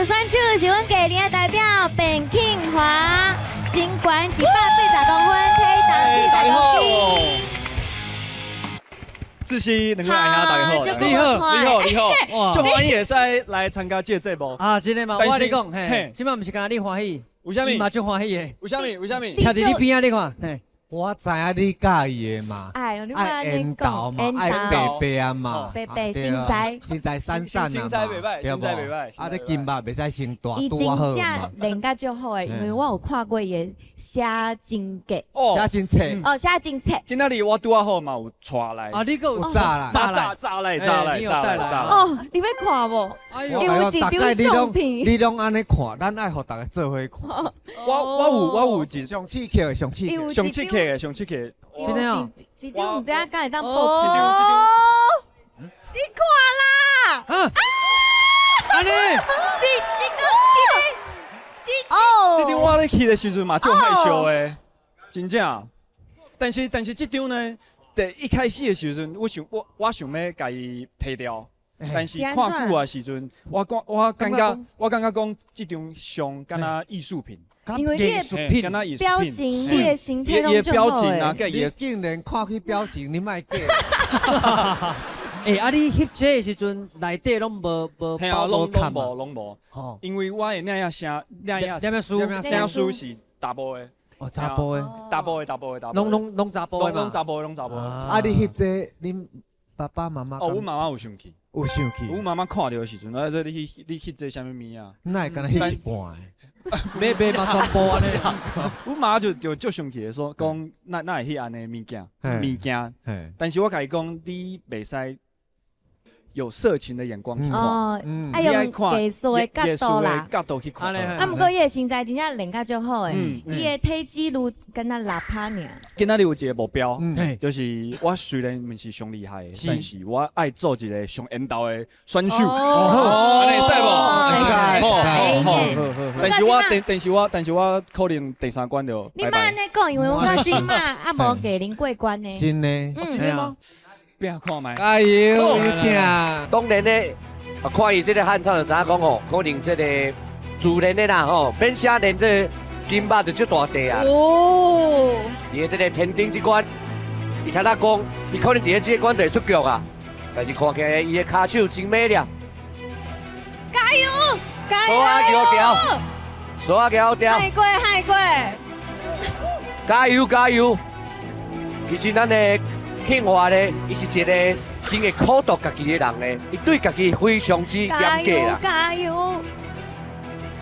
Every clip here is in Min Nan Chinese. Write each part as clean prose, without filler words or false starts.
選手是阮家己的代表卞慶華，身懸180公分，體重40公斤。志熙，兩位阿兄，大家好，你好，你好，你好，足歡喜會使來參加這個節目。啊，真的嗎？我跟你講，嘿，這擺毋是干焦你歡喜，為啥物？伊嘛足歡喜的。為啥物？為啥物？徛佇你邊仔，你看，嘿。我知影你佮意的嘛，愛緣投嘛，愛白白啊嘛，白白身材，身材瘦瘦啊身材袂䆀，身材袂䆀。啊，這金肉袂使傷大，伊真正練甲足好的，因為我有看過伊的寫真冊，寫真冊，哦，寫真冊。今仔日我拄仔好嘛有帶來，啊，你閣有炸來，炸來，炸來，炸來，炸來，炸來。哦，你欲看無？哎有一張相片。你攏按呢看，咱愛予逐家做伙看。我有一上刺客的，上刺客，上刺客的，上刺客。真的哦，一張毋知影敢會當報一張，一張。你看啦！啊！按呢？這這個這個這哦，這張我咧去的時陣嘛，足害羞的，真正。但是這張呢，佇一開始的時陣，我想欲共伊提掉，但是看久的時陣，我感覺講這張相敢若藝術品。因為你的表情、你的身體攏表情啊，你竟然看去表情，你莫假。欸，啊！你翕這個時陣，內底攏無無包無攏無攏無，因為我的領影聲領影領書是查埔的。哦，查埔的，查埔的，查埔的，查埔。攏查埔的嘛。攏查埔的，攏查埔的。啊！你翕這個，恁爸爸媽媽？哦，阮媽媽有生氣。有生氣。阮媽媽看著的時陣，啊，你翕這啥物物仔？哪會干焦翕一半的？欲欲嘛全部按呢。阮媽就足生氣的說，講哪會翕按呢物件物件？但是我共伊講，你袂使有色情的眼光去看，愛用藝術的角度啦，角度去看。啊，毋過伊的身材真正練甲足好的，伊的體脂率敢若6趴爾。今仔日有一個目標，就是我雖然毋是上厲害，但是我愛做一個上緣投的選手。按呢會使無？會使。但是我可能第三關就。你莫按呢講，因為我這馬猶無藝人過關呢。真的？真的嗎？拼看覓。加油，請。當然呢，看伊這個漢唱就知影講吼，可能這個自然的啦吼，免寫練這個筋肉就足大塊啊。哦。佇這個天頂這關，伊頭仔講，伊可能佇咧這個關就會出局啊。但是看起來伊的跤手真美了。加油！加油！索仔橋條，索仔橋條。海過海過。加油加油！其實咱的慶華呢，伊是一個真會苦讀家己的人呢，伊對家己非常之嚴格啦。加油！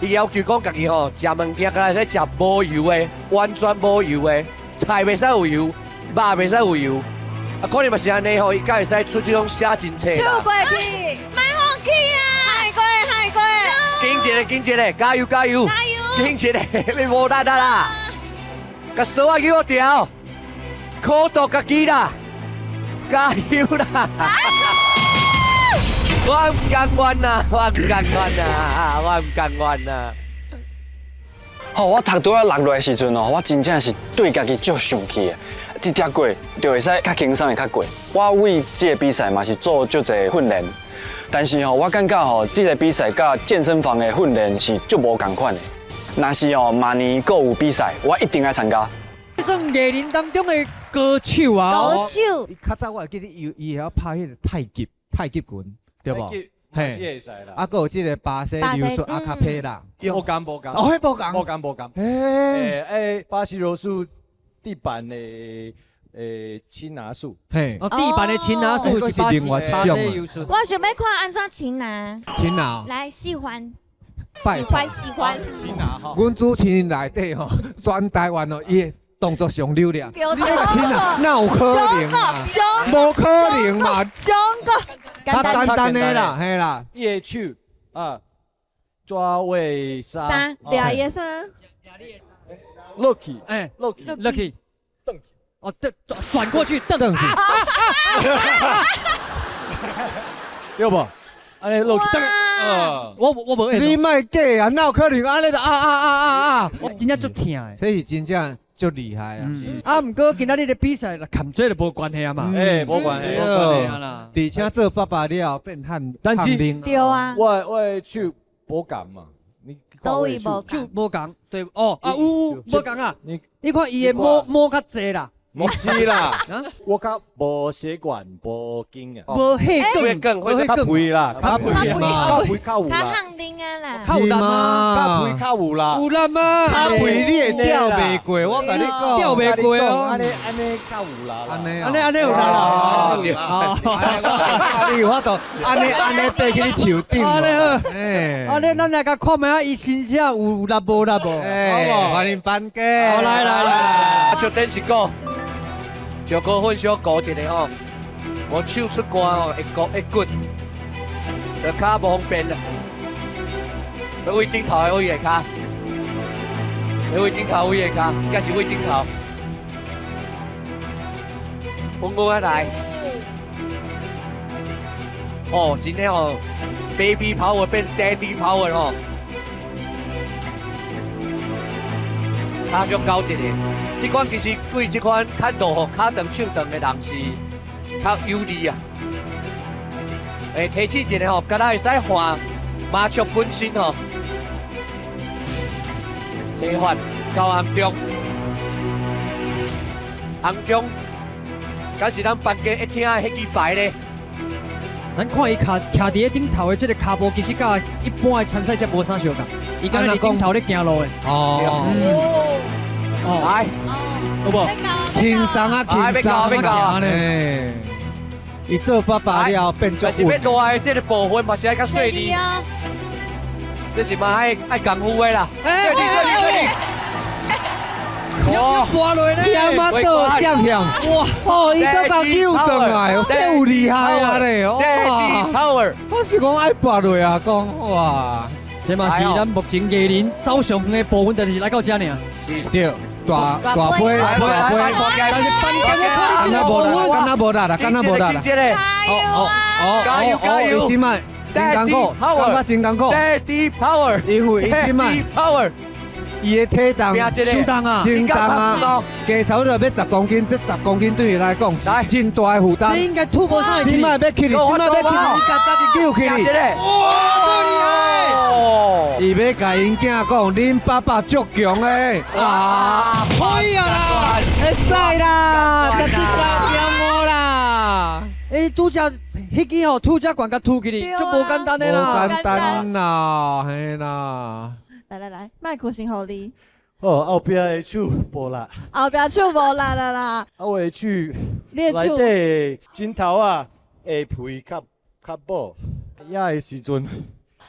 伊要求講家己吼，食物件敢會使食無油的，完全無油的，菜袂使有油，肉袂使有油。啊，可能嘛是按呢吼，伊才會使出這種寫真冊。手過去，莫放棄啊！海過海過。緊一个，緊一个，加油加油！加油！緊一个，欲無力啊啦！共索仔叫調，苦讀家己啦，加油啦！我毋甘願啊，我毋甘願啊，我毋甘願啊！哦，我讀拄仔落來的時陣哦，我真正是對家己足生氣的。直接過就會使較輕鬆的較過。我為這個比賽嘛是做足濟訓練，但是吼，我感覺吼，這個比賽佮健身房的訓練是足無仝款的。若是哦，明年閣有比賽，我一定愛參加。算藝人當中的高手啊！高手。伊較早我會記得伊會曉拍彼個太極太極拳，對無？嘿，啊，閣有這個巴西柔術阿卡佩拉，無仝無仝，哦，彼無仝，無仝無仝。欸，巴西柔術地板的擒拿術，嘿，哦，地板的擒拿術是另外一種。我想欲看按怎擒拿，擒拿，來喜歡，喜歡喜歡。擒拿哈，阮主持人內底吼，全台灣哦，伊動作上流了。你欲擒拿，哪有可能啊？無可能嘛！上個，較簡單的啦，嘿啦。伊的手啊，抓尾衫，掠伊的衫，落去，哎，落去，落去，哦，轉轉過去，轉去，對無？按呢落去，轉，我無你莫假啊，哪有可能按呢就啊啊啊啊啊！真正足疼的，這是真正足厲害啊！啊，毋過今仔日的比賽，含這就無關係啊嘛。欸，無關係，無關係啊啦。而且做爸爸了後變漢，但是對啊，我的手無仝嘛，你佗位無就無仝，對哦啊有有無仝啊，你你看伊的毛毛較濟啦，毋是啦，我較無血管無筋啊，無血管，無血較肥啦，較肥嘛，較肥較有啦，較夯奶啊啦，較有力嘛，較肥較有啦，有力嘛，較肥你會吊袂過，我共你講，吊袂過哦，按呢按呢較有力，按呢按呢按呢有力啦，你有法度，按呢按呢爬去你樹頂，按呢好，按呢咱來共看覓仔，伊身上有力無力無？哎，歡迎班哥，好來來來，就電視講。上高分小高一個吼，我手出汗吼，會骨會骨，就跤無方便啦。位頂頭的位下跤，位頂頭位下跤，應該是位頂頭。穩穩啊來，哦，真的哦，baby power 變 daddy power 吼，跤上高一個。這款其實對這款較落吼、跤長手長的人是較有利啊。欸，提醒一下吼，敢若會使換馬術本身吼，切換到暗中，暗中，敢是咱班家一聽的彼支牌咧。咱看伊徛徛佇咧頂頭的這個跤步，其實佮一般的參賽者無啥相仝，伊敢若佇頂頭咧行路的。哦。來，好無？輕鬆啊，輕鬆啊，哎，伊做爸爸了變足但是欲落來這個部分嘛是愛較細膩，這是嘛愛愛功夫的啦。哎，哇，跋落咧，天馬倒向向，哇，哦，伊閣共救轉來，這有厲害啊咧，哇，Power，我是講愛跋落啊，講哇，這嘛是咱目前藝人走上遠的部分，就是來到這爾。是，對。大大杯，大杯，但是班家我看你這個部分，敢若無力啦，敢若無力啦。哦哦哦，加油加油！伊這擺真艱苦，感覺真艱苦。 Daddy power，因為伊這擺 power，伊的體重傷重啊，傷重啊，加差不多欲十公斤，這十公斤對伊來講是真大的負擔。這應該突破啥？這擺欲起哩，這擺欲起哩，伊家己救起哩。哇，厲害！伊欲共𪜶囝講，恁爸爸足強的啊！可以啊啦，會使啦，家己加點我啦。欸，拄則彼支吼，拄則懸共吐起哩，足無簡單的啦。無簡單啦，嘿啦。來來來，麥克先予你。哦，後壁的手無力。後壁手無力啦啦。啊，我的手，你的手內底枕頭仔，下皮較較薄，壓的時陣。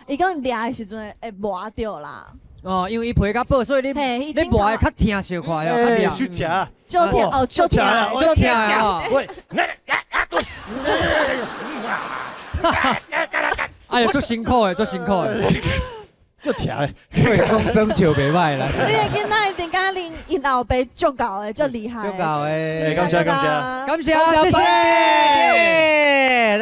伊講掠的時陣會磨著啦。哦，因為伊皮較薄，所以你你磨會較疼小可啊，較掠。小疼。就疼哦，就疼，就疼啊！喂，哎呀，足辛苦的，足辛苦的，足疼的。講耍笑袂歹啦。你的囡仔一定敢恁𪜶老爸足𠢕的，足厲害。足𠢕的。感謝感謝感謝，謝謝。